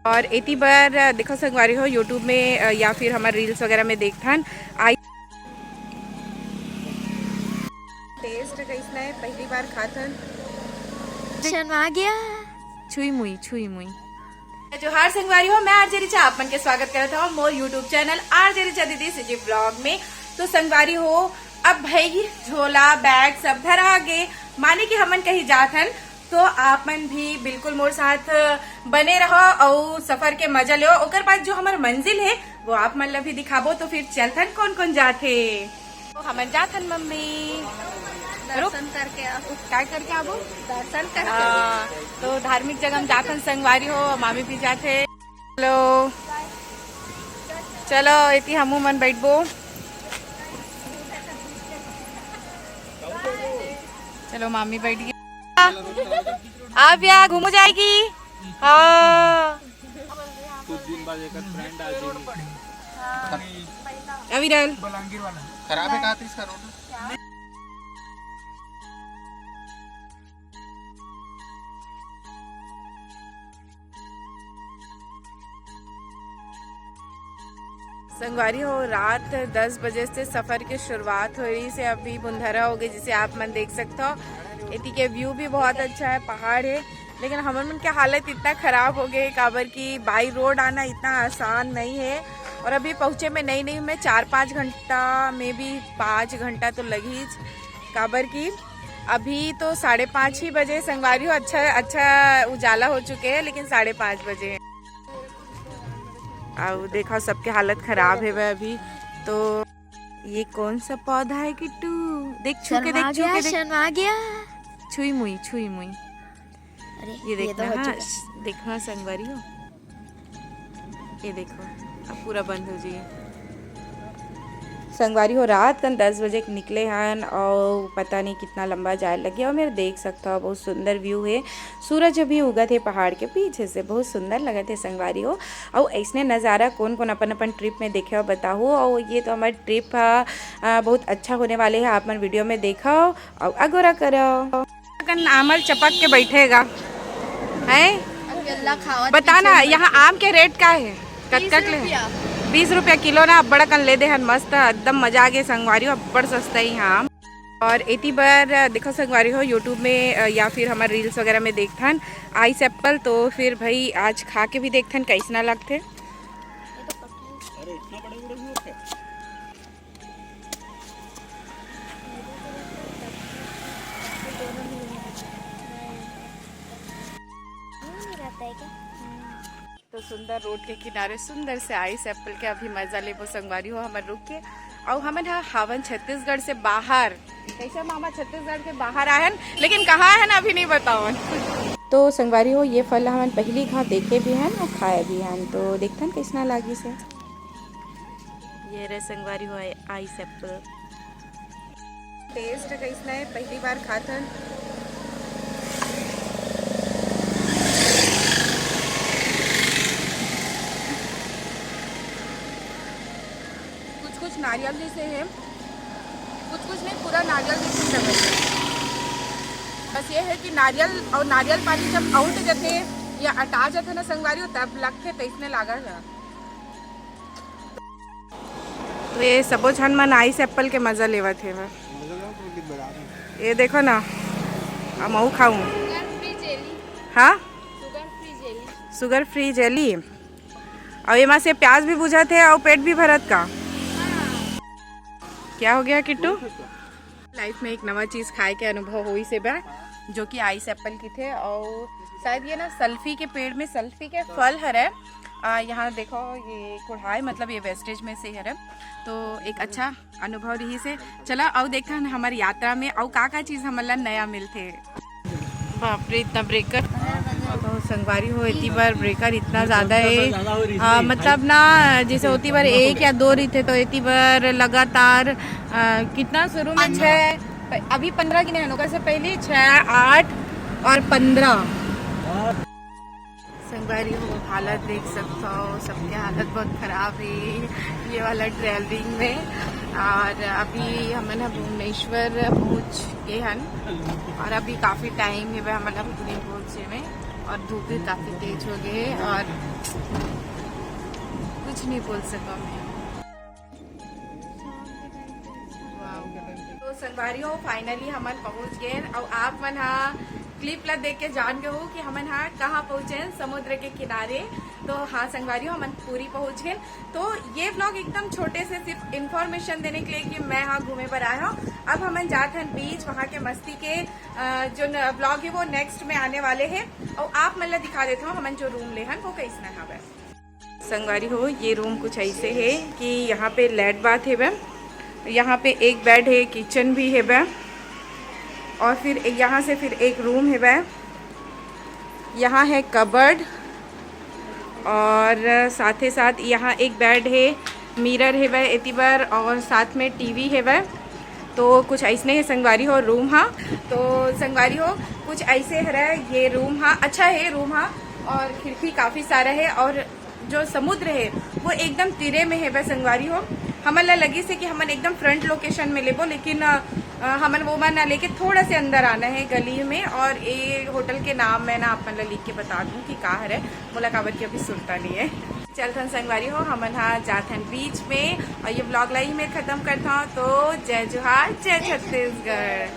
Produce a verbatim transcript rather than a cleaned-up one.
और एती बर, अ, देखो संगवारी हो, YouTube में, अ, या फिर हमर reels वगैरह में देखथन। आई टेस्ट कैसना है, पहली बार खाथन। शर्मा गया। छुई मुई, छुई मुई। जोहार संगवारी हो, मैं आरजे रिचा आप मन के स्वागत करत हूँ मोर YouTube चैनल आरजे रिचा दीदी CG ब्लॉग में। तो संगवारी हो, अब भाई झोला बैग सब धरा गे, माने कि हमन कहीं जाथन, तो आप मन भी बिल्कुल मोर साथ बने रहो और सफर के मजा लो। ओकर बाद जो हमर मंजिल है वो आप मन ला भी दिखाबो। तो फिर चलथन कौन कौन जाथे। तो हमन जाथन मम्मी। रुक। दर्शन करके आओ। काय करके आबो? दर्शन करके। हाँ, तो धार्मिक जगह हम जाथन संगवारी हो, मामी भी जाथे। चलो, चलो एती हमू मन बैठबो। चलो मामी बैठ गई। आप या घूमो जाएगी। हाँ। कुछ दिन बाद एक फ्रेंड आ जाएगी। अविरल। खराब है कहा इसका रोड। संगवारी हो, रात दस बजे से सफर के शुरुआत हो रही से अभी बुंधरा हो गई, जिसे आप मन देख सकते हो। एती के व्यू भी बहुत अच्छा है, पहाड़ है, लेकिन हमन मन के हालत इतना खराब हो गए, काबर कि बाई रोड आना इतना आसान नहीं है। और अभी पहुँचे में नहीं नहीं में चार पाँच घंटा, में भी पाँच घंटा तो लगी, काबर कि अभी तो साढ़े पाँच ही बजे संगवारी हो, अच्छा अच्छा उजाला हो चुके हैं, लेकिन साढ़े पाँच बजे है। अब देखो सबके हालत खराब है वह अभी तो। ये कौन सा पौधा है किट्टू? देख छू के देख, छू के देख। शर्मा गया। छुई मुई, छुई मुई। अरे ये देखना, हाँ, देखना संगवारी हो, ये देखो अब पूरा बंद हो जाइए। संगवारी हो, रात कन दस बजे के निकले हन और पता नहीं कितना लंबा जाए लगे। और मेरे देख सकते हो बहुत सुंदर व्यू है, सूरज अभी उगत है पहाड़ के पीछे से, बहुत सुंदर लगत है संगवारी हो। और ऐसने नज़ारा कौन कौन अपन अपन ट्रिप में देखे हो बताओ। और ये तो हमारे ट्रिप बहुत अच्छा होने वाले है, आप मन वीडियो में देखो और अगोरा करो। कन आमल चपक के बैठेगा है। अकेला खावत बताना पीछे यहाँ आम के रेट का है? कतका के ले? बीस रुपया किलो ना, अब्बड़ कन ले दे हन, मस्त एकदम मजा आ गए संगवारी हो, अब्बड़ सस्ता ही यहाँ आम। और एती बर देखो संगवारी हो, YouTube में या फिर हमारे रील्स वगैरह में देखथन आइस एप्पल, तो फिर भाई आज खा के भी देखथन कैसना लगथे। तो सुंदर रोड के किनारे सुंदर से आइस एप्पल के अभी मजा लेबो संगवारी हो हमर रुक के। अउ हमन ह हावन छत्तीसगढ़ से बाहर। कैसे मामा छत्तीसगढ़ के बाहर आए हन, लेकिन कहाँ आए हन अभी नहीं बतावन। तो संगवारी हो ये फल हमन पहली घाव देखे भी हन और खाए भी हन, तो देखथन कैसना लागिस हे। ये रे संगवारी हो आइस एप्पल। टेस्ट कैसना है, पहली बार खाथन। कुछ कुछ नारियल जैसे है, कुछ कुछ नहीं, पूरा नारियल जैसे लग रहा है। बस ये है कि नारियल और नारियल पानी जब आउट जाते या अटा जाते ना संगवारी हो, तब लगते तो इसने लागा है। तो ये सबो झन मन आइस एप्पल के मजा लेवत हे। ये देखो ना, अब महू खाऊं। हाँ, शुगर फ्री जेली। अब एमा से प्याज भी बुझत हे और पेट भी भरत का। क्या हो गया किट्टू? लाइफ में एक नवा चीज खाए के अनुभव होइस हे बा, जो कि आइस एप्पल किथे। और शायद ये ना सल्फी के पेड़ में, सल्फी के फल हरे। आ, यहाँ देखो, ये कुढ़ाए, मतलब ये वेस्टेज में से हरे, तो एक अच्छा अनुभव रहिस हे। चला, अउ देखथन हमर यात्रा में अउ का का चीज हमन ला नया मिलथे। बाप रे, इतना ब्रेकर। तो संगवारी हो, एती बार ब्रेकर इतना ज्यादा है। आ, मतलब ना, जैसे होती बार एक या दो रहिथे, तो एती बार लगातार, आ, कितना शुरू में छः, अभी पंद्रह गिने हैं, ओकर से पहले छः, आठ और पंद्रह। संगवारी हो, हालत देख सकते हो, सबके हालत बहुत खराब है ये वाला ट्रैवलिंग में। और अभी हमन ह भुवनेश्वर पहुँच गए हन और अभी काफ़ी टाइम है हमन ला भुवने पहुँचे में। और धूप भी काफी तेज हो गए और कुछ नहीं बोल सका मैं। तो संगवारी हो, finally हमन पहुंच गए। और आप मन हा clip ला देख के जान गए हो कि हमन हा कहाँ पहुंचे हैं, समुद्र के किनारे। तो हाँ संगवारी हो, हमन पुरी पहुंच गए। तो ये vlog एकदम छोटे से सिर्फ information देने के लिए कि मैं हाँ घूमे बर आया हूँ। अब हमन जात हन beach, वहाँ के मस्ती के अ, जो vlog है वो next में आने वाले हैं। और आप मन ला दिखा देता हूँ हमन जो room ले हन वो कैसना हवे। संगवारी हो, ये room कुछ ऐसे है कि यहाँ पे लेट बाथ हेबे, यहाँ पे एक bed है, kitchen भी हेबे, और फिर यहाँ से फिर एक room हेबे। यहाँ है cupboard और साथ ही साथ यहाँ एक bed है, mirror हेबे एती बर और साथ में टीवी हेबे। तो कुछ ऐसने है संगवारी हो room हा। तो संगवारी हो, कुछ ऐसे हरे ये room हा। अच्छा है room हा और खिड़की काफी सारा है और जो समुद्र है वो एकदम तीरे में हेबे संगवारी हो। हमन ला लगिस हे कि हमन एकदम front location में लेबो, लेकिन अ, अ, हमन वो मन ना लेके थोड़ा से अंदर आना है गली में। और ये होटल के नाम मैं ना आप मन ला लिख के बता दूं कि का हरे, मोला काबर कि अभी सुरता नहीं है। चलथन संगवारी हो, हमन हा जाथन beach में और ये vlog ला ही मैं खत्म करता हूँ। तो जय जोहार, जय छत्तीसगढ़।